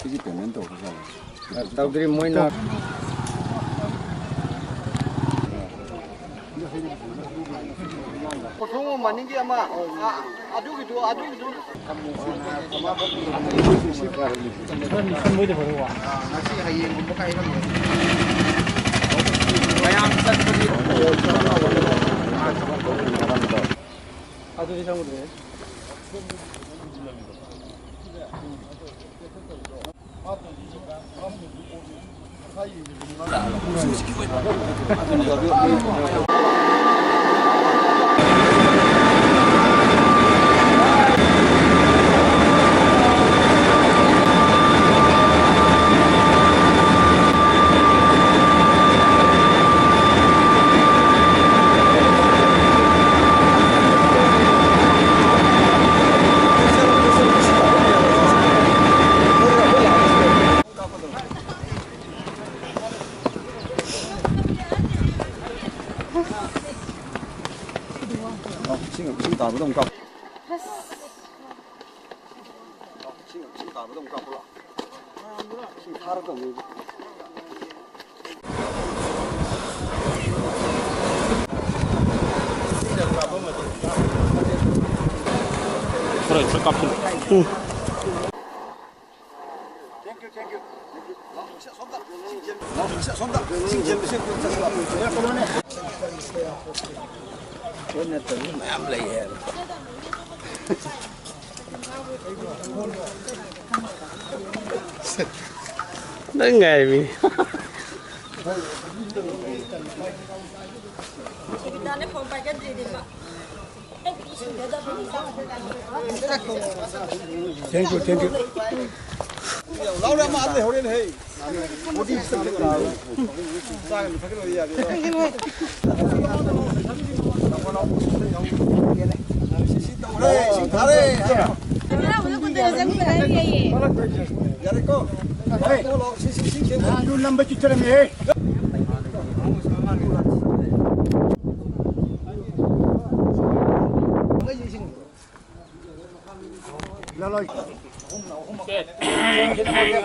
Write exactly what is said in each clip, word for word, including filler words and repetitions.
ꯁꯤꯒꯤ ꯄꯦꯃꯦꯟ ꯇꯧꯈ꯭ꯔꯖꯥꯠꯂꯣ? ꯇꯧꯗ꯭ꯔꯤ, ꯃꯣꯏꯅ꯫ ꯀꯣꯊꯣꯡ ꯃꯅꯤꯡꯒꯤ ꯑꯃ, ꯑ, ꯑꯗꯨꯒꯤꯗꯨ, ꯑꯗꯨꯒꯤꯗꯨ꯫ ꯉꯁꯤ ꯍꯌꯦꯡꯒꯨꯝꯕ ꯀꯥꯏꯔꯝꯃꯦ꯫ ꯃꯌꯥꯝ ꯆꯠꯄꯗꯤ ꯑꯗꯨꯗꯤ ꯆꯪꯉꯨꯗ꯭ꯔꯦ꯫ ꯏꯁꯤꯡ, ꯏꯁꯤꯡ ꯇꯥꯕꯗ ꯑꯃꯨꯛ ꯀꯥꯞꯄꯨ꯫ ꯏꯁꯤꯡ, ꯏꯁꯤꯡ ꯇꯥꯕꯗ ꯑꯃꯨꯛ ꯀꯥꯞꯄꯨ ꯂꯥꯎ꯫ ꯏꯁꯤꯡ ꯊꯥꯔ ꯇꯧꯅꯤ꯫ ꯈꯔ, ꯈꯔ ꯀꯥꯞꯁꯤꯜꯂꯨ꯫ ꯎꯝ꯫ ꯃꯌꯥꯝ ꯂꯩ ꯍꯥꯏꯕ꯫ ꯅꯪ ꯉꯥꯏꯕꯤꯅꯤ꯫ ꯁꯨꯕꯤꯇꯥꯅꯦ ꯐꯣꯟ ꯄꯥꯏꯒꯠꯇ꯭ꯔꯤꯗꯤ ꯃꯥ꯫ Thank you, thank you. ꯂꯥꯎꯔꯦ ꯑꯃ ꯑꯗꯩ ꯍꯣꯔꯦꯟ ꯍꯩ꯫ ꯕꯣꯗꯤ ꯆꯥꯒꯅꯤ ꯊꯛꯀꯅꯤ ꯌꯥꯗꯦ꯫ ꯁꯤ ꯇꯧꯔꯦ, ꯏꯁꯤꯡ ꯊꯥꯔꯦ꯫ ꯌꯥꯔꯦꯀꯣ? ꯍꯩ, ꯁꯤ, ꯁꯤ, ꯁꯤ, ꯁꯤ꯫ ꯑꯗꯨ ꯂꯝꯕ ꯆꯤꯠꯊꯔꯝꯃꯦꯍꯦ꯫ ꯁꯦ,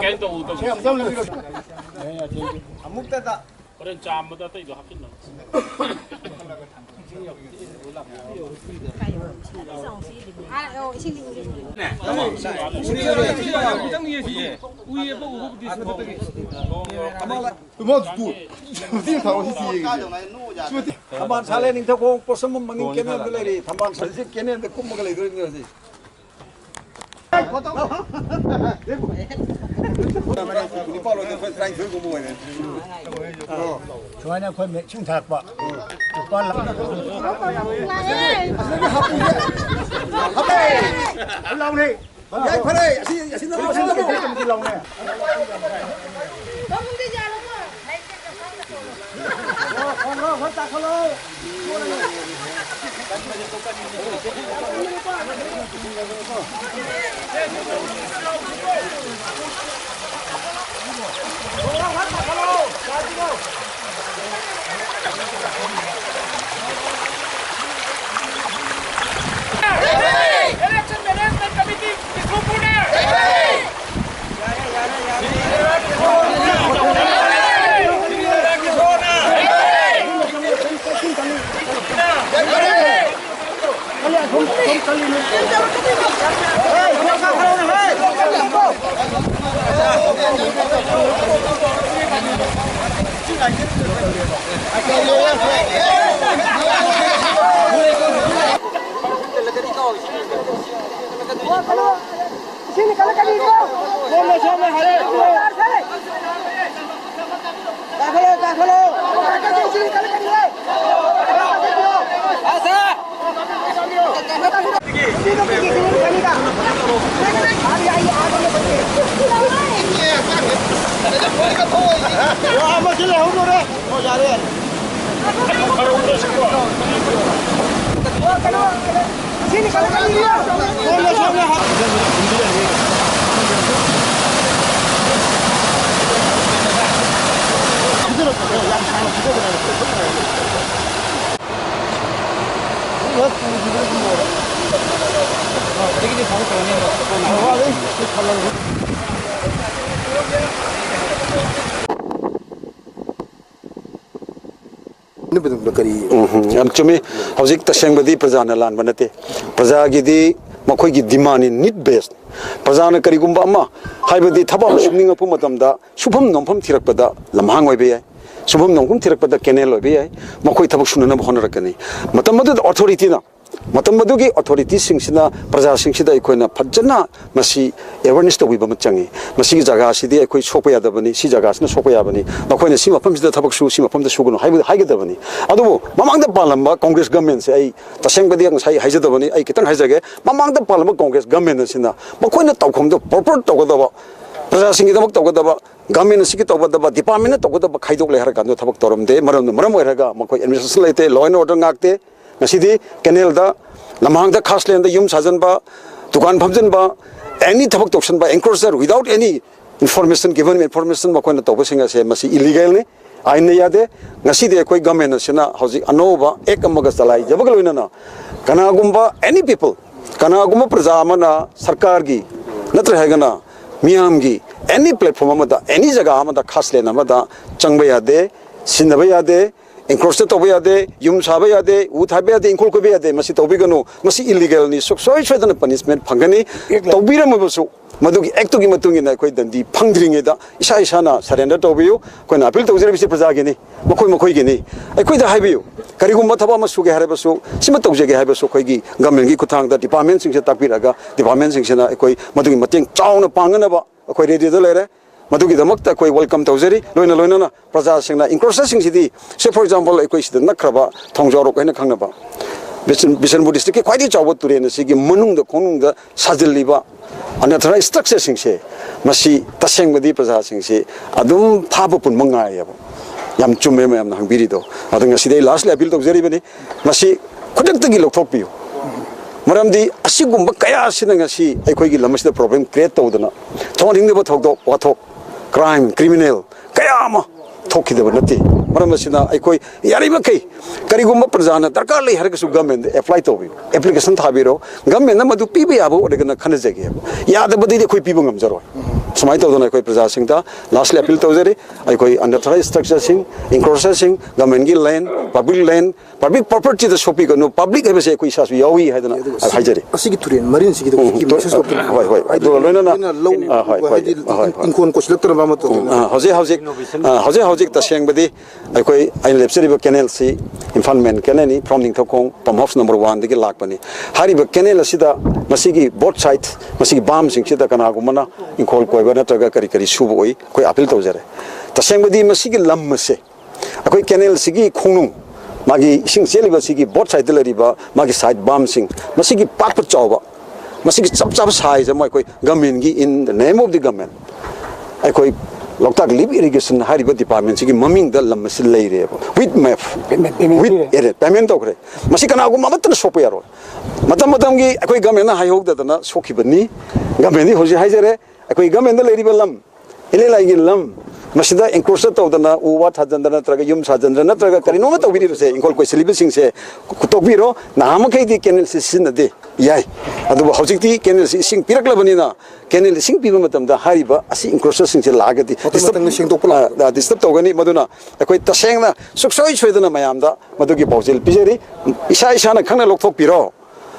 ꯀꯩꯅꯣ ꯇꯧ, ꯇꯧ꯫ ꯑꯃꯨꯛꯇꯗ꯫ ꯍꯣꯔꯦꯟ ꯆꯥꯝꯕꯗ ꯑꯇꯩꯗꯣ ꯍꯥꯞꯆꯤꯟꯅꯕ꯫ ꯊꯝꯕꯥꯜ ꯁꯥꯠꯂꯦ, ꯅꯤꯡꯊꯧꯈꯣꯡ ꯄꯣꯠꯁꯪꯕꯝ ꯃꯅꯤꯡ ꯀꯦꯅꯦꯜꯗ ꯂꯩꯔꯤ꯫ ꯊꯝꯕꯥꯜ ꯁꯥꯠꯂꯤꯁꯦ ꯀꯦꯅꯦꯜꯗ ꯀꯨꯝꯃꯒ ꯂꯩꯗꯣꯏꯅꯤ ꯍꯧꯖꯤꯛ꯫ ꯁꯨꯃꯥꯏꯅ ꯑꯩꯈꯣꯏ ꯏꯁꯤꯡ ꯊꯥꯔꯛꯄ꯫ ꯂꯨꯄꯥ ꯂꯥꯛ-, ꯂꯥꯎꯅꯦ꯫ ꯌꯥꯏ, ꯐꯔꯦ꯫ ꯑꯁꯤ, ꯑꯁꯤ ꯅꯪ ꯂꯧꯁꯤꯜꯂꯣ꯫ ꯂꯥꯎꯅꯦ꯫ Election Management Committee, ꯕꯤꯁꯅꯨꯄꯨꯔꯗ! ꯏꯁꯤꯡ ꯀꯜꯂꯛꯀꯅꯤꯀꯣ꯫ ꯁꯣꯝꯗ, ꯁꯣꯝꯗ ꯍꯥꯏꯔꯦ꯫ ꯀꯥꯈꯠꯂꯣ, ꯀꯥꯈꯠꯂꯣ꯫ ꯏꯁꯤꯡ ꯀꯜꯂꯛꯀꯅꯤꯌꯦ꯫ ꯋꯥ ꯑꯃꯁꯨ ꯂꯩꯍꯧꯗꯣꯔꯦ꯫ ꯑꯣ, ꯌꯥꯔꯦ, ꯌꯥꯔꯦ꯫ ꯀꯔꯤ? ꯎꯝ, ꯌꯥꯝ ꯆꯨꯝꯃꯤ꯫ ꯍꯧꯖꯤꯛ ꯇꯁꯦꯡꯕꯗꯤ ꯄ꯭ꯔꯖꯥꯅ ꯂꯥꯟꯕ ꯅꯠꯇꯦ꯫ ꯄ꯭ꯔꯖꯥꯒꯤꯗꯤ ꯃꯈꯣꯏꯒꯤ demand ꯅꯤ, need based꯫ ꯄ꯭ꯔꯖꯥꯅ ꯀꯔꯤꯒꯨꯝꯕ ꯑꯃ, ꯍꯥꯏꯕꯗꯤ ꯊꯕꯛ ꯑꯃ ꯁꯨꯅꯤꯡꯉꯛꯄ ꯃꯇꯝꯗ ꯁꯨꯐꯝ ꯅꯣꯝꯐꯝ ꯊꯤꯔꯛꯄꯗ ꯂꯝꯍꯥꯡ ꯑꯣꯏꯕ ꯌꯥꯏ, ꯁꯨꯐꯝ ꯅꯣꯝꯐꯝ ꯊꯤꯔꯛꯄꯗ canal ꯑꯣꯏꯕ ꯌꯥꯏ, ꯃꯈꯣꯏ ꯊꯕꯛ ꯁꯨꯅꯅꯕ ꯍꯣꯠꯅꯔꯛꯀꯅꯤ꯫ ꯃꯇꯝ ꯑꯗꯨꯗ authority ꯅ, ꯃꯇꯝ ꯑꯗꯨꯒꯤ authority ꯁꯤꯡꯁꯤꯅ ꯄ꯭ꯔꯖꯥꯁꯤꯡꯁꯤꯗ ꯑꯩꯈꯣꯏꯅ ꯐꯖꯅ ꯃꯁꯤ awareness ꯇꯧꯕꯤꯕ ꯑꯃ ꯆꯪꯉꯤ꯫ ꯃꯁꯤꯒꯤ ꯖꯒꯥꯁꯤꯗꯤ ꯑꯩꯈꯣꯏ ꯁꯣꯛꯄ ꯌꯥꯗꯕꯅꯤ, ꯁꯤ ꯖꯒꯥꯁꯤꯅ ꯁꯣꯛꯄ ꯌꯥꯕꯅꯤ, ꯅꯈꯣꯏꯅ ꯁꯤ ꯃꯐꯝꯁꯤꯗ ꯊꯕꯛ ꯁꯨ, ꯁꯤ ꯃꯐꯝꯗ ꯁꯨꯒꯅꯨ ꯍꯥꯏꯕ ꯍꯥꯏꯒꯗꯕꯅꯤ꯫ ꯑꯗꯨꯕꯨ ꯃꯃꯥꯡꯗ ꯄꯥꯜꯂꯝꯕ Congress government ꯁꯦ, ꯑꯩ ꯇꯁꯦꯡꯕꯗꯤ ꯉꯁꯥꯏ ꯍꯥꯏꯖꯗꯕꯅꯤ, ꯑꯩ ꯈꯤꯇꯪ ꯍꯥꯏꯖꯒꯦ꯫ ꯃꯃꯥꯡꯗ ꯄꯥꯜꯂꯝꯕ Congress government ꯑꯁꯤꯅ ꯃꯈꯣꯏꯅ ꯇꯧꯐꯝꯗꯣ proper ꯇꯧꯒꯗꯕ, ꯄ꯭ꯔꯖꯥꯁꯤꯡꯒꯤꯗꯃꯛ ꯇꯧꯒꯗꯕ, government ꯑꯁꯤꯒꯤ ꯇꯧꯒꯗꯕ, department ꯅ ꯇꯧꯒꯗꯕ ꯈꯥꯏꯗꯣꯛꯂꯦ ꯍꯥꯏꯔ ꯀꯥꯟꯗ ꯊꯕꯛ ꯇꯧꯔꯝꯗꯦ꯫ ꯃꯔꯝꯅ ꯃꯔꯝ ꯑꯣꯏꯔꯒ ꯃꯈꯣꯏ administration ꯂꯩꯇꯦ, law and order ꯉꯥꯛꯇꯦ꯫ ꯉꯁꯤꯗꯤ canal ꯗ, ꯂꯝꯍꯥꯡꯗ ꯈꯥꯁ ꯂꯦꯟꯗ ꯌꯨꯝ ꯁꯥꯖꯟꯕ, ꯗꯨꯀꯥꯟ ꯐꯝꯖꯟꯕ, any ꯊꯕꯛ ꯇꯧꯁꯟꯕ, encroacher without any information, given information ꯃꯈꯣꯏꯅ ꯇꯧꯕꯁꯤꯡ ꯑꯁꯦ ꯃꯁꯤ illegal ꯅꯤ, ꯑꯥꯏꯟꯅ ꯌꯥꯗꯦ꯫ ꯉꯁꯤꯗꯤ ꯑꯩꯈꯣꯏ government ꯑꯁꯤꯅ ꯍꯧꯖꯤꯛ ꯑꯅꯧꯕ act ꯑꯃꯒ ꯆꯂꯥꯏꯖꯕꯒ ꯂꯣꯏꯅꯅ ꯀꯅꯥꯒꯨꯝꯕ any people, ꯀꯅꯥꯒꯨꯝꯕ ꯄ꯭ꯔꯖꯥ ꯑꯃꯅ ꯁꯔꯀꯥꯔꯒꯤ ꯅꯠꯇ꯭ꯔꯦ ꯍꯥꯏꯔꯒꯅ ꯃꯤꯌꯥꯝꯒꯤ any platform ꯑꯃꯗ, any ꯖꯒꯥ ꯑꯃꯗ, ꯈꯥꯁ ꯂꯦꯟ ꯑꯃꯗ ꯆꯪꯕ ꯌꯥꯗꯦ, ꯁꯤꯖꯤꯟꯅꯕ ꯌꯥꯗꯦ, encroach ꯇꯧꯕ ꯌꯥꯗꯦ, ꯌꯨꯝ ꯁꯥꯕ ꯌꯥꯗꯦ, ꯎ ꯊꯥꯕ ꯌꯥꯗꯦ, ꯏꯪꯈꯣꯜ ꯀꯣꯏꯕ ꯌꯥꯗꯦ꯫ ꯃꯁꯤ ꯇꯧꯕꯤꯒꯅꯨ, ꯃꯁꯤ illegal ꯅꯤ, ꯁꯨꯡꯁꯣꯏ ꯁꯣꯏꯗꯅ punishment ꯐꯪꯒꯅꯤ꯫ ꯇꯧꯕꯤꯔꯝꯃꯕꯁꯨ ꯃꯗꯨꯒꯤ act ꯇꯨꯒꯤ ꯃꯇꯨꯡ ꯏꯟꯅ ꯑꯩꯈꯣꯏ ꯗꯟꯗꯤ ꯐꯪꯗ꯭ꯔꯤꯉꯩꯗ ꯏꯁꯥ ꯏꯁꯥꯅ surrender ꯇꯧꯕꯤꯌꯨ꯫ ꯑꯩꯈꯣꯏꯅ appeal ꯇꯧꯖꯔꯤꯕꯁꯤ ꯄ꯭ꯔꯖꯥꯒꯤꯅꯤ, ꯃꯈꯣꯏ ꯃꯈꯣꯏꯒꯤꯅꯤ꯫ ꯑꯩꯈꯣꯏꯗ ꯍꯥꯏꯕꯤꯌꯨ, ꯀꯔꯤꯒꯨꯝꯕ ꯊꯕꯛ ꯑꯃ ꯁꯨꯒꯦ ꯍꯥꯏꯔꯕꯁꯨ, ꯁꯤꯃ ꯇꯧꯖꯒꯦ ꯍꯥꯏꯕꯁꯨ ꯑꯩꯈꯣꯏꯒꯤ government ꯀꯤ ꯈꯨꯠꯊꯥꯡꯗ department ꯁꯤꯡꯁꯤꯗ ꯇꯥꯛꯄꯤꯔꯒ department ꯁꯤꯡꯁꯤꯅ ꯑꯩꯈꯣꯏ ꯃꯗꯨꯒꯤ ꯃꯇꯦꯡ ꯆꯥꯎꯅ ꯄꯥꯡꯅꯅꯕ ꯑꯩꯈꯣꯏ ready ꯗ ꯂꯩꯔꯦ꯫ ꯃꯗꯨꯒꯤꯗꯃꯛꯇ ꯑꯩꯈꯣꯏ welcome ꯇꯧꯖꯔꯤ꯫ ꯂꯣꯏꯅ ꯂꯣꯏꯅꯅ ꯄ꯭ꯔꯖꯥꯁꯤꯡꯅ encroacher ꯁꯤꯡꯁꯤꯗꯤ, say for example, ꯑꯩꯈꯣꯏ ꯁꯤꯗ ꯅꯛꯈ꯭ꯔꯕ ꯊꯣꯡꯖꯥꯎꯔꯣꯛ ꯍꯥꯏꯅ ꯈꯪꯅꯕ ꯕꯤꯁꯟ-, ꯕꯤꯁꯟꯄꯨꯔ district ꯀꯤ ꯈ꯭ꯋꯥꯏꯗꯒꯤ ꯆꯥꯎꯕ ꯇꯨꯔꯦꯜ ꯑꯁꯤꯒꯤ ꯃꯅꯨꯡꯗ ꯈꯣꯡꯅꯨꯡꯗ ꯁꯥꯖꯤꯜꯂꯤꯕ unauthorized structure ꯁꯤꯡꯁꯦ, ꯃꯁꯤ ꯇꯁꯦꯡꯕꯗꯤ ꯄ꯭ꯔꯖꯥꯁꯤꯡꯁꯤ ꯑꯗꯨꯝ ꯐꯥꯕ ꯄꯨꯟꯕ ꯉꯥꯏꯌꯦꯕ꯫ ꯌꯥꯝ ꯆꯨꯝꯃꯦ ꯃꯌꯥꯝꯅ ꯍꯪꯕꯤꯔꯤꯗꯣ꯫ ꯑꯗꯣ ꯉꯁꯤꯗꯤ ꯑꯩ lastly appeal ꯇꯧꯖꯔꯤꯕꯅꯤ, ꯃꯁꯤ ꯈꯨꯗꯛꯇꯒꯤ ꯂꯧꯊꯣꯛꯄꯤꯌꯨ꯫ ꯃꯔꯝꯗꯤ ꯑꯁꯤꯒꯨꯝꯕ ꯀꯌꯥ ꯑꯁꯤꯅ ꯉꯁꯤ ꯑꯩꯈꯣꯏꯒꯤ ꯂꯝ ꯑꯁꯤꯗ problem create ꯇꯧꯗꯅ ꯊꯣꯛꯍꯟꯅꯤꯡꯗꯕ ꯊꯧꯗꯣꯛ ꯋꯥꯊꯣꯛ, crime, criminal ꯀꯌꯥ ꯑꯃ ꯊꯣꯛꯈꯤꯗꯕ ꯅꯠꯇꯦ꯫ ꯃꯔꯝ ꯑꯁꯤꯅ ꯑꯩꯈꯣꯏ ꯌꯥꯔꯤꯕꯃꯈꯩ ꯀꯔꯤꯒꯨꯝꯕ ꯄ꯭ꯔꯖꯥꯅ ꯗꯔꯀꯥꯔ ꯂꯩ ꯍꯥꯏꯔꯒꯁꯨ ꯒꯃꯦꯟꯗ ꯑꯦꯄ꯭ꯂꯥꯏ ꯇꯧꯕꯤꯌꯨ, ꯑꯦꯄ꯭ꯂꯤꯀꯦꯁꯟ ꯊꯥꯕꯤꯔꯣ, ꯒꯃꯦꯟꯅ ꯃꯗꯨ ꯄꯤꯕ ꯌꯥꯕ ꯑꯣꯏꯔꯒꯅ ꯈꯟꯅꯖꯒꯦꯕ, ꯌꯥꯗꯕꯗꯩꯗꯤ ꯑꯩꯈꯣꯏ ꯄꯤꯕ ꯉꯝꯖꯔꯣꯏ꯫ ꯁꯨꯃꯥꯏꯅ ꯇꯧꯗꯅ ꯑꯩꯈꯣꯏ ꯄ꯭ꯔꯖꯥꯁꯤꯡꯗ ꯂꯥꯁꯂꯤ ꯑꯄꯤꯜ ꯇꯧꯖꯔꯤ꯫ ꯑꯩꯈꯣꯏ ꯑꯟꯗꯔꯊ꯭ꯔꯥꯏ ꯁ꯭ꯇ꯭ꯔꯛꯆꯔꯁꯤꯡ, ꯏꯟꯀ꯭ꯔꯣꯆꯔꯁꯤꯡ, ꯒꯃꯦꯟꯒꯤ ꯂꯦꯟ, ꯄꯕ꯭ꯂꯤꯛ ꯂꯦꯟ, ꯄꯕ꯭ꯂꯤꯛ ꯄ꯭ꯔꯣꯄꯔꯇꯤꯗ ꯁꯣꯛꯄꯤꯒꯅꯨ꯫ ꯄꯕ꯭ꯂꯤꯛ ꯍꯥꯏꯕꯁꯦ ꯑꯩꯈꯣꯏ ꯏꯁꯥꯁꯨ ꯌꯥꯎꯏ ꯍꯥꯏꯗꯅ ꯑꯗꯨꯒ ꯁꯤ-, ꯍꯥꯏꯖꯔꯤ꯫ ꯑꯁꯤꯒꯤ ꯇꯨꯔꯦꯟ ꯃꯔꯤꯟꯁꯤꯒꯤꯗ ꯎꯝ, ꯍꯧꯖꯤꯛꯀꯤ ꯇꯨ-, ꯃꯦꯁꯦꯖ ꯇꯧꯕꯤꯔꯤꯕ ꯍꯣꯏ, ꯍꯣꯏ꯫ ꯍꯥꯏꯗꯤ ꯑꯗꯨꯒ ꯂꯣꯏꯅꯅ ꯑꯩꯈꯣꯏꯅ ꯂꯧ ꯑꯥ, ꯍꯣꯏ, ꯎꯕ ꯍꯣꯏ, ꯍꯥꯏꯗꯤ ꯍꯣꯏ, ꯍꯣꯏ꯫ ꯏꯪꯈꯣꯜ ꯀꯣꯏꯁꯤꯜꯂꯛꯇꯅꯕ ꯑꯃ ꯇꯧꯗꯅ꯫ ꯑꯥ, ꯍꯧꯖꯤꯛ ꯍꯧꯖꯤꯛ, ꯑꯥ, ꯍꯧꯖꯤꯛ ꯍꯧꯖꯤꯛ ꯇꯁꯦꯡꯕꯗꯤ ꯑꯩꯈꯣꯏ, ꯑꯩꯅ ꯂꯦꯞꯆꯔꯤꯕ ꯀꯦꯅꯦꯜꯁꯤ ꯏꯝꯐꯥꯜ ꯃꯦꯟ ꯀꯦꯅꯦꯜꯅꯤ, from Ningthoukhong pump house number one ꯗꯒꯤ ꯂꯥꯛꯄꯅꯤ꯫ ꯍꯥꯏꯔꯤꯕ ꯀꯦꯅꯦꯜ ꯑꯁꯤꯗ ꯃꯁꯤꯒꯤ both side, ꯃꯁꯤꯒꯤ ꯕꯥꯝꯁꯤꯡꯁꯤꯗ ꯀꯅꯥꯒꯨꯝꯕꯅ ꯏꯪꯈꯣꯜ ꯀꯣꯏꯕ ꯅꯠꯇ꯭ꯔꯒ ꯀꯔꯤ ꯀꯔꯤ ꯁꯨꯕ ꯎꯏ, ꯑꯩꯈꯣꯏ ꯑꯄꯤꯜ ꯇꯧꯖꯔꯦ꯫ ꯇꯁꯦꯡꯕꯗꯤ ꯃꯁꯤꯒꯤ ꯂꯝ ꯑꯁꯦ ꯑꯩꯈꯣꯏ ꯀꯦꯅꯦꯜꯁꯤꯒꯤ ꯈꯣꯡꯅꯨꯡ, ꯃꯥꯒꯤ ꯏꯁꯤꯡ ꯆꯦꯜꯂꯤꯕ ꯁꯤꯒꯤ both side ꯂꯩꯔꯤꯕ ꯃꯥꯒꯤ side ꯕꯥꯝꯁꯤꯡ, ꯃꯁꯤꯒꯤ ꯄꯥꯛꯄ ꯆꯥꯎꯕ, ꯃꯁꯤꯒꯤ ꯆꯞ ꯆꯥꯕ size ꯑꯃ ꯑꯩꯈꯣꯏ government ꯀꯤ, in the name of the government, ꯑꯩꯈꯣꯏ ꯂꯣꯛꯇꯥꯛ lift irrigation ꯍꯥꯏꯔꯤꯕ department ꯁꯤꯒꯤ ꯃꯃꯤꯡꯗ ꯂꯝ ꯑꯁꯤ ꯂꯩꯔꯦꯕ, with map, payment, payment with ꯄꯤꯔꯦ꯫ Area, payment ꯇꯧꯈ꯭ꯔꯦ꯫ ꯃꯁꯤ ꯀꯅꯥꯒꯨꯝꯕ ꯑꯃꯠꯇꯅ ꯁꯣꯛꯄ ꯌꯥꯔꯣꯏ꯫ ꯃꯇꯝ ꯃꯇꯝꯒꯤ ꯑꯩꯈꯣꯏ government ꯅ ꯍꯥꯏꯍꯧꯗꯗꯅ ꯁꯣꯛꯈꯤꯕꯅꯤ꯫ Government ꯗꯤ ꯍꯧꯖꯤꯛ ꯍꯥꯏꯖꯔꯦ, ꯑꯩꯈꯣꯏ government ꯗ ꯂꯩꯔꯤꯕ ꯂꯝ, ꯏꯂꯩ ꯂꯥꯏꯒꯤ ꯂꯝ, ꯃꯁꯤꯗ encroach ꯇꯧꯗꯅ ꯎ ꯋꯥ ꯊꯥꯖꯤꯟꯗꯅ ꯅꯠꯇ꯭ꯔꯒ ꯌꯨꯝ ꯁꯥꯖꯤꯟꯗꯅ ꯅꯠꯇ꯭ꯔꯒ ꯀꯔꯤꯅꯣꯃ ꯇꯧꯕꯤꯔꯤꯕꯁꯦ, ꯏꯪꯈꯣꯜ ꯀꯣꯏꯁꯤꯜꯂꯤꯕꯁꯤꯡꯁꯦ ꯇꯣꯛꯄꯤꯔꯣ꯫ ꯅꯍꯥ ꯃꯈꯩꯗꯤ ꯀꯦꯅꯦꯜꯁꯤ ꯁꯤꯖꯤꯟꯅꯗꯦ, ꯌꯥꯏ, ꯑꯗꯨꯕꯨ ꯍꯧꯖꯤꯛꯇꯤ ꯀꯦꯅꯦꯜꯁꯤ ꯏꯁꯤꯡ ꯄꯤꯔꯛꯂꯕꯅꯤꯅ, ꯀꯦꯅꯦꯜ ꯏꯁꯤꯡ ꯄꯤꯕ ꯃꯇꯝꯗ ꯍꯥꯏꯔꯤꯕ ꯑꯁꯤ encroacher ꯁꯤꯡꯁꯦ ꯂꯥꯛꯑꯒꯗꯤ ꯃꯊꯪ disturb, ꯃꯊꯪꯗ ꯁꯦꯡꯗꯣꯛꯄ ꯂꯥꯛꯄ꯫ ꯑ, disturb ꯇꯧꯒꯅꯤ꯫ ꯃꯗꯨꯅ ꯑꯩꯈꯣꯏ ꯇꯁꯦꯡꯅ ꯁꯨꯡꯁꯣꯏ ꯁꯣꯏꯗꯅ ꯃꯌꯥꯝꯗ ꯃꯗꯨꯒꯤ ꯄꯥꯎꯖꯦꯜ ꯄꯤꯖꯔꯤ꯫ ꯏꯁꯥ ꯏꯁꯥꯅ ꯈꯪꯅ ꯂꯧꯊꯣꯛꯄꯤꯔꯣ꯫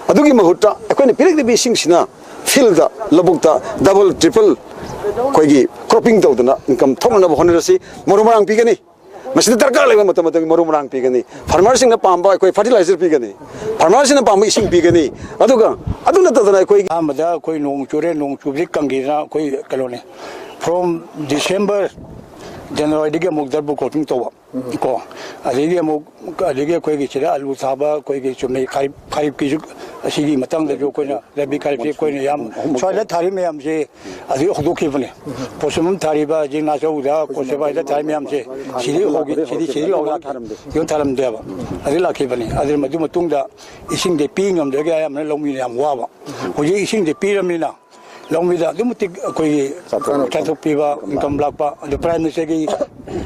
ꯑꯗꯨꯒꯤ ꯃꯍꯨꯠꯇ ꯑꯩꯈꯣꯏꯅ ꯄꯤꯔꯛꯂꯤꯕ ꯏꯁꯤꯡꯁꯤꯅ field ꯗ, ꯂꯧꯕꯨꯛꯇ double, triple ꯑꯩꯈꯣꯏꯒꯤ cropping ꯇꯧꯗꯅ income ꯊꯣꯛꯅꯅꯕ ꯍꯣꯠꯅꯔꯁꯤ꯫ ꯃꯔꯨ ꯃꯔꯥꯡ ꯄꯤꯒꯅꯤ꯫ ꯃꯁꯤꯗ ꯗꯔꯀꯥꯔ ꯂꯩꯕ ꯃꯇꯝ ꯃꯇꯝꯒꯤ ꯃꯔꯨ ꯃꯔꯥꯡ ꯄꯤꯒꯅꯤ꯫ Farmer ꯁꯤꯡꯅ ꯄꯥꯝꯕ ꯑꯩꯈꯣꯏ fertilizer ꯄꯤꯒꯅꯤ꯫ Farmer ꯁꯤꯡꯅ ꯄꯥꯝꯕ ꯏꯁꯤꯡ ꯄꯤꯒꯅꯤ꯫ ꯑꯗꯨꯒ ꯑꯗꯨ ꯅꯠꯇꯗꯅ ꯑꯩꯈꯣꯏꯒꯤ ꯑꯍꯥꯟꯕꯗ ꯑꯩꯈꯣꯏ ꯅꯣꯡ ꯆꯨꯔꯦ, ꯅꯣꯡ ꯆꯨꯕꯁꯤ ꯀꯪꯈꯤꯗꯅ ꯑꯩꯈꯣꯏ ꯀꯩꯅꯣꯅꯤ, from December, January ꯗꯒꯤ ꯑꯃꯨꯛ double cropping ꯇꯧꯕ ꯀꯣ, ꯑꯗꯒꯤ ꯑꯃꯨꯛ, ꯑꯗꯒꯤ ꯑꯩꯈꯣꯏꯒꯤ ꯁꯤꯗ ꯑꯂꯨ ꯊꯥꯕ, ꯑꯩꯈꯣꯏꯒꯤ ꯆꯨꯝꯅꯩ ꯈꯥꯔꯤꯞ, ꯈꯥꯔꯤꯞꯀꯤꯁꯨ ꯑꯁꯤꯒꯤ ꯃꯇꯥꯡꯗꯁꯨ ꯑꯩꯈꯣꯏꯅ ꯂꯝꯕꯤ ꯈꯥꯔꯤꯞꯁꯤ ꯑꯩꯈꯣꯏꯅ ꯌꯥꯝ ꯁ꯭ꯋꯥꯏꯗ ꯊꯥꯔꯤ ꯃꯌꯥꯝꯁꯦ ꯑꯗꯨ ꯍꯧꯗꯣꯛꯈꯤꯕꯅꯦ꯫ ꯄꯣꯠꯁꯨꯝ ꯊꯥꯔꯤꯕ, ꯖꯤꯡ ꯅꯥꯆꯧꯗ, ꯀꯣꯁꯦꯕꯥꯏꯗ ꯊꯥꯔꯤ ꯃꯌꯥꯝꯁꯦ ꯁꯤꯗꯤ ꯍꯧꯈꯤ-, ꯁꯤꯗꯤ, ꯁꯤꯗꯤ ꯂꯧ ꯂꯥꯛꯈꯤ-, ꯌꯣꯟ ꯊꯥꯔꯝꯗꯦꯕ꯫ ꯑꯗꯨ ꯂꯥꯛꯈꯤꯕꯅꯤ꯫ ꯑꯗꯨ ꯃꯗꯨ ꯃꯇꯨꯡꯗ ꯏꯁꯤꯡꯗꯤ ꯄꯤ ꯉꯝꯗꯕꯒꯤ ꯑꯌꯥꯝꯕꯅ ꯂꯧꯃꯤꯅ ꯌꯥꯝ ꯋꯥꯕ꯫ ꯍꯧꯖꯤꯛ ꯏꯁꯤꯡꯗꯤ ꯄꯤꯔꯕꯅꯤꯅ ꯂꯧꯃꯤꯗ ꯑꯗꯨꯛ ꯃꯇꯤꯛ ꯑꯩꯈꯣꯏꯒꯤ ꯆꯥꯊꯣꯛ-, ꯆꯥꯊꯣꯛꯄꯤꯕ, income ꯂꯥꯛꯄ꯫ ꯑꯗꯨ Prime Minister ꯒꯤ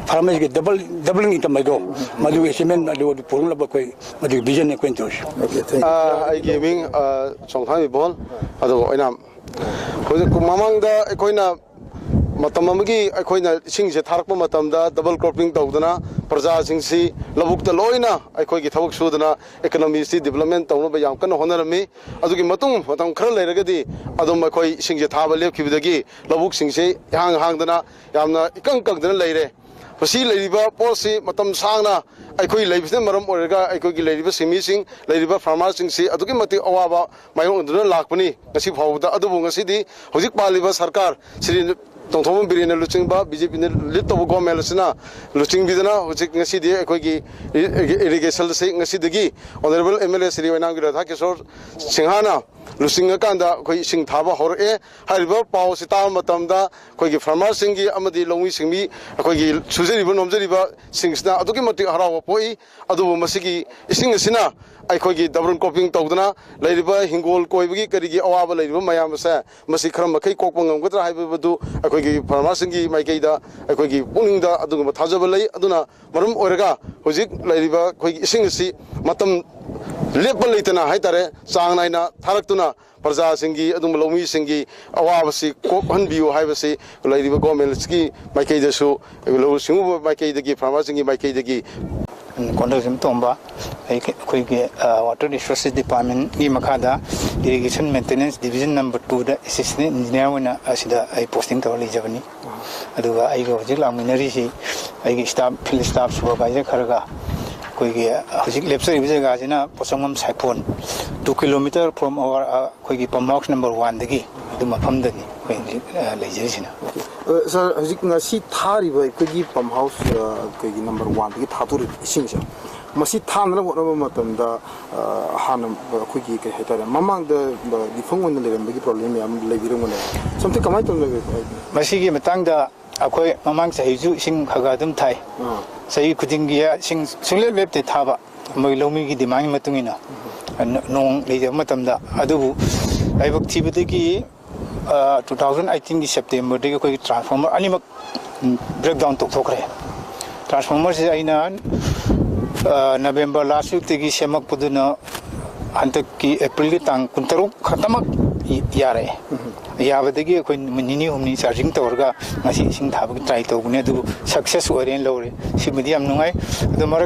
ꯐꯥꯔꯃꯔꯁꯤꯒꯤ ꯗꯕꯜ ꯗꯕꯜ ꯏꯟꯀꯝ ꯍꯥꯏꯗꯣ, ꯃꯗꯨꯒꯤ ꯑꯦꯆꯤꯞꯃꯦꯟ ꯑꯗꯨ ꯑꯗꯨ ꯄꯨꯔꯛꯅꯕ ꯑꯩꯈꯣꯏ ꯃꯗꯨꯒꯤ ꯚꯤꯖꯟꯅꯤ ꯑꯩꯈꯣꯏꯅ ꯇꯧꯔꯤꯁꯤ꯫ ꯑ, ꯑꯩꯒꯤ ꯃꯤꯡ, ꯑ, ꯆꯣꯡꯊꯥꯝ ꯏꯕꯣꯜ, ꯑꯗꯨꯒ ꯑꯣꯏꯅꯥꯝ꯫ ꯍꯧꯖꯤꯛ ꯃꯃꯥꯡꯗ ꯑꯩꯈꯣꯏꯅ ꯃꯇꯝ ꯑꯃꯒꯤ ꯑꯩꯈꯣꯏꯅ ꯏꯁꯤꯡꯁꯦ ꯊꯥꯔꯛꯄ ꯃꯇꯝꯗ ꯗꯕꯜ ꯀ꯭ꯔꯣꯞꯄꯤꯡ ꯇꯧꯗꯅ ꯄ꯭ꯔꯖꯥꯁꯤꯡꯁꯤ ꯂꯧꯕꯨꯛꯇ ꯂꯣꯏꯅ ꯑꯩꯈꯣꯏꯒꯤ ꯊꯕꯛ ꯁꯨꯗꯅ ꯏꯀꯣꯅꯣꯃꯤꯁꯤ ꯗꯤꯕꯂꯞꯃꯦꯟ ꯇꯧꯅꯕ ꯌꯥꯝ ꯀꯟꯅ ꯍꯣꯠꯅꯔꯝꯃꯤ꯫ ꯑꯗꯨꯒꯤ ꯃꯇꯨꯡ ꯃꯇꯝ ꯈꯔ ꯂꯩꯔꯒꯗꯤ ꯑꯗꯨꯝ ꯑꯩꯈꯣꯏ ꯏꯁꯤꯡꯁꯦ ꯊꯥꯕ ꯂꯦꯞꯈꯤꯕꯗꯒꯤ ꯂꯧꯕꯨꯛꯁꯤꯡꯁꯦ ꯏꯍꯥꯡ ꯍꯥꯡꯗꯅ ꯌꯥꯝꯅ ꯏꯀꯪ ꯀꯪꯗꯅ ꯂꯩꯔꯦ꯫ ꯃꯁꯤ ꯂꯩꯔꯤꯕ ꯄꯣꯠꯁꯤ ꯃꯇꯝ ꯁꯥꯡꯅ ꯑꯩꯈꯣꯏ ꯂꯩꯕꯁꯤꯅ ꯃꯔꯝ ꯑꯣꯏꯔꯒ ꯑꯩꯈꯣꯏꯒꯤ ꯂꯩꯔꯤꯕ ꯁꯤꯟꯃꯤꯁꯤꯡ, ꯂꯩꯔꯤꯕ ꯐꯥꯔꯃꯔꯁꯤꯡꯁꯤ ꯑꯗꯨꯛꯀꯤ ꯃꯇꯤꯛ ꯑꯋꯥꯕ ꯃꯥꯌꯣꯛꯅꯗꯨꯅ ꯂꯥꯛꯄꯅꯤ ꯉꯁꯤ ꯐꯥꯎꯕꯗ꯫ ꯑꯗꯨꯕꯨ ꯉꯁꯤꯗꯤ ꯍꯧꯖꯤꯛ ꯄꯥꯜꯂꯤꯕ ꯁꯔꯀꯥꯔ ꯁ꯭ꯔꯤ ꯇꯣꯡꯊꯣꯝꯕꯝ ꯕꯤꯔꯦꯟꯅ ꯂꯨꯆꯤꯡꯕ ꯕꯤ ꯖꯦ ꯄꯤꯅ ꯂꯤꯗ ꯇꯧꯕ ꯒꯣꯔꯃꯦꯟ ꯑꯁꯤꯅ ꯂꯨꯆꯤꯡꯕꯤꯗꯅ ꯍꯧꯖꯤꯛ ꯉꯁꯤꯗꯤ ꯑꯩꯈꯣꯏꯒꯤ ꯏꯔꯤꯒꯦꯁꯟ ꯑꯁꯤ ꯉꯁꯤꯗꯒꯤ honourable M L A Shri ꯑꯣꯏꯅꯥꯝꯒꯤ ꯔꯥꯙꯥ ꯀꯤꯁꯣꯔ ꯁꯤꯡꯍꯥꯅ ꯂꯨꯆꯤꯡꯉꯀꯥꯟꯗ ꯑꯩꯈꯣꯏ ꯏꯁꯤꯡ ꯊꯥꯕ ꯍꯧꯔꯛꯑꯦ꯫ ꯍꯥꯏꯔꯤꯕ ꯄꯥꯎ ꯑꯁꯤ ꯇꯥꯕ ꯃꯇꯝꯗ ꯑꯩꯈꯣꯏꯒꯤ ꯐꯥꯔꯃꯔꯁꯤꯡꯒꯤ ꯑꯃꯗꯤ ꯂꯧꯃꯤ ꯁꯤꯡꯃꯤ, ꯑꯩꯈꯣꯏꯒꯤ ꯁꯨꯖꯔꯤꯕ ꯅꯣꯝꯖꯔꯤꯕꯁꯤꯡꯁꯤꯅ ꯑꯗꯨꯛꯀꯤ ꯃꯇꯤꯛ ꯍꯔꯥꯎꯕ ꯄꯣꯛꯏ꯫ ꯑꯗꯨꯕꯨ ꯃꯁꯤꯒꯤ ꯏꯁꯤꯡ ꯑꯁꯤꯅ ꯑꯩꯈꯣꯏꯒꯤ ꯗꯕꯜ ꯀ꯭ꯔꯣꯞꯄꯤꯡ ꯇꯧꯗꯅ ꯂꯩꯔꯤꯕ ꯍꯤꯡꯒꯣꯜ ꯀꯣꯏꯕꯒꯤ ꯀꯔꯤꯒꯤ ꯑꯋꯥꯕ ꯂꯩꯔꯤꯕ ꯃꯌꯥꯝ ꯑꯁꯦ ꯃꯁꯤ ꯈꯔ ꯃꯈꯩ ꯀꯣꯛꯄ ꯉꯝꯒꯗ꯭ꯔꯥ ꯍꯥꯏꯕꯗꯨ ꯑꯩꯈꯣꯏꯒꯤ ꯐꯥꯔꯃꯔꯁꯤꯡꯒꯤ ꯃꯥꯏꯀꯩꯗ ꯑꯩꯈꯣꯏꯒꯤ ꯄꯨꯛꯅꯤꯡꯗ ꯑꯗꯨꯒꯨꯝꯕ ꯊꯥꯖꯕ ꯂꯩ꯫ ꯑꯗꯨꯅ ꯃꯔꯝ ꯑꯣꯏꯔꯒ ꯍꯧꯖꯤꯛ ꯂꯩꯔꯤꯕ ꯑꯩꯈꯣꯏꯒꯤ ꯏꯁꯤꯡ ꯑꯁꯤ ꯃꯇꯝ ꯂꯦꯞꯄ ꯂꯩꯇꯅ ꯍꯥꯏꯇꯥꯔꯦ, ꯆꯥꯡ ꯅꯥꯏꯅ ꯊꯥꯔꯛꯇꯨꯅ ꯄ꯭ꯔꯖꯥꯁꯤꯡꯒꯤ ꯑꯗꯨꯒꯨꯝꯕ ꯂꯧꯃꯤꯁꯤꯡꯒꯤ ꯑꯋꯥꯕꯁꯤ ꯀꯣꯛꯍꯟꯕꯤꯌꯨ ꯍꯥꯏꯕꯁꯤ ꯂꯩꯔꯤꯕ ꯒꯣꯔꯃꯦꯟꯁꯀꯤ ꯃꯥꯏꯀꯩꯗꯁꯨ, ꯂꯧꯎ ꯁꯤꯡꯎꯕ ꯃꯥꯏꯀꯩꯗꯒꯤ, ꯐꯥꯔꯃꯔꯁꯤꯡꯒꯤ ꯃꯥꯏꯀꯩꯗꯒꯤ꯫ ꯀꯣꯟꯗꯧꯖꯝ ꯇꯣꯝꯕ꯫ ꯑꯩ ꯑꯩꯈꯣꯏꯒꯤ ꯋꯥꯇꯔ ꯔꯤꯁꯣꯔꯁꯦꯁ ꯗꯤꯄꯥꯔꯠꯃꯦꯟꯒꯤ ꯃꯈꯥꯗ ꯏꯔꯤꯒꯦꯁꯟ ꯃꯦꯟꯇꯦꯅꯦꯟꯁ ꯗꯤꯕꯤꯖꯟ ꯅꯝꯕꯔ ꯇꯨꯗ ꯑꯦꯁꯤꯁꯇꯦꯟ ꯏꯟꯖꯤꯅꯤꯌꯥꯔ ꯑꯣꯏꯅ ꯑꯁꯤꯗ ꯑꯩ ꯄꯣꯁꯇꯤꯡ ꯇꯧꯔ ꯂꯩꯖꯕꯅꯤ꯫ ꯑꯗꯨꯒ ꯑꯩꯒ ꯍꯧꯖꯤꯛ ꯂꯥꯛꯃꯤꯟꯅꯔꯤꯁꯤ ꯑꯩꯒꯤ ꯁ꯭ꯇꯥꯐ, ꯐꯤꯜꯗ ꯁ꯭ꯇꯥꯐ ꯁꯨꯄꯔꯚꯥꯏꯖꯔ ꯈꯔꯒ ꯑꯩꯈꯣꯏꯒꯤ ꯍꯧꯖꯤꯛ ꯂꯦꯞꯆꯔꯤꯕ ꯖꯒꯥꯁꯤꯅ ꯄꯣꯠꯁꯪꯕꯝ ꯁꯥꯏꯐꯣꯟ, two kilometre from our ꯑꯩꯈꯣꯏꯒꯤ ꯄꯝ ꯍꯥꯎꯁ ꯅꯝꯕꯔ ꯋꯥꯟꯗꯒꯤ ꯑꯗꯨ ꯃꯐꯝꯗꯅꯤ ꯑꯩꯈꯣꯏ ꯍꯧꯖꯤꯛ ꯂꯩꯖꯔꯤꯁꯤꯅ꯫ ꯁꯥꯔ, ꯍꯧꯖꯤꯛ ꯉꯁꯤ ꯊꯥꯔꯤꯕ ꯑꯩꯈꯣꯏꯒꯤ ꯄꯝ ꯍꯥꯎꯁ, ꯑꯩꯈꯣꯏꯒꯤ ꯅꯝꯕꯔ ꯋꯥꯟꯗꯒꯤ ꯊꯥꯗꯣꯔꯤꯕ ꯏꯁꯤꯡꯁꯦ, ꯃꯁꯤ ꯊꯥꯅꯅꯕ ꯍꯣꯠꯅꯕ ꯃꯇꯝꯗ ꯍꯥꯟꯅ ꯑꯩꯈꯣꯏꯒꯤ ꯀꯩ ꯍꯥꯏꯇꯥꯔꯦ, ꯃꯃꯥꯡꯗ ꯂꯤꯐꯝ ꯑꯣꯏꯅ ꯂꯩꯔꯝꯕꯒꯤ ꯄ꯭ꯔꯣꯕ꯭ꯂꯦꯝ ꯃꯌꯥꯝ ꯂꯩꯕꯤꯔꯝꯒꯅꯦꯕ꯫ ꯁꯣꯝꯇ ꯀꯃꯥꯏꯅ ꯇꯧꯅ ꯂꯩꯕꯤꯕ? ꯃꯁꯤꯒꯤ ꯃꯇꯥꯡꯗ ꯑꯩꯈꯣꯏ ꯃꯃꯥꯡ ꯆꯍꯤꯁꯨ ꯏꯁꯤꯡ ꯈꯔ ꯈꯔ ꯑꯗꯨꯝ ꯊꯥꯏ꯫ ꯆꯍꯤ ꯈꯨꯗꯤꯡꯒꯤ ꯏꯁꯤꯡ ꯁꯨꯡꯂꯦꯞ ꯂꯦꯞꯇꯦ ꯊꯥꯕ, ꯃꯣꯏ ꯂꯧꯃꯤꯒꯤ ꯗꯤꯃꯥꯟꯒꯤ ꯃꯇꯨꯡ ꯏꯟꯅ꯫ ꯅꯣꯡ ꯂꯩꯇꯕ ꯃꯇꯝꯗ꯫ ꯑꯗꯨꯕꯨ ꯂꯥꯏꯕꯛ ꯊꯤꯕꯗꯒꯤ ꯇꯨ ꯊꯥꯎꯖꯟ ꯑꯩꯠꯇꯤꯟꯒꯤ ꯁꯦꯞꯇꯦꯝꯕꯔꯗꯒꯤ ꯑꯩꯈꯣꯏꯒꯤ ꯇ꯭ꯔꯥꯟꯁꯐꯣꯔꯃꯔ ꯑꯅꯤꯃꯛ ꯕ꯭ꯔꯦꯛ ꯗꯥꯎꯟ ꯇꯧꯊꯣꯛꯈ꯭ꯔꯦ꯫ ꯇ꯭ꯔꯥꯟꯁꯐꯣꯔꯃꯔꯁꯦ ꯑꯩꯅ ꯅꯕꯦꯝꯕꯔ ꯂꯥꯁ ꯋꯤꯛꯇꯒꯤ ꯁꯦꯝꯃꯛꯄꯗꯨꯅ ꯍꯟꯗꯛꯀꯤ ꯑꯦꯄ꯭ꯔꯤꯜꯒꯤ ꯇꯥꯡ ꯀꯨꯟꯇꯔꯨꯛ ꯈꯛꯇꯃꯛ ꯌꯥꯔꯛꯑꯦ꯫ ꯌꯥꯕꯗꯒꯤ ꯑꯩꯈꯣꯏ ꯅꯨꯃꯤꯠ ꯅꯤꯅꯤ ꯍꯨꯝꯅꯤ ꯆꯥꯔꯖꯤꯡ ꯇꯧꯔꯒ ꯉꯁꯤ ꯏꯁꯤꯡ ꯊꯥꯕꯒꯤ ꯇ꯭ꯔꯥꯏ ꯇꯧꯕꯅꯦ, ꯑꯗꯨꯕꯨ ꯁꯛꯁꯦꯁ ꯑꯣꯏꯔꯦꯅ ꯂꯧꯔꯦ꯫ ꯁꯤꯃꯗꯤ ꯌꯥꯝ ꯅꯨꯡꯉꯥꯏ꯫ ꯑꯗꯣ ꯃꯔꯛ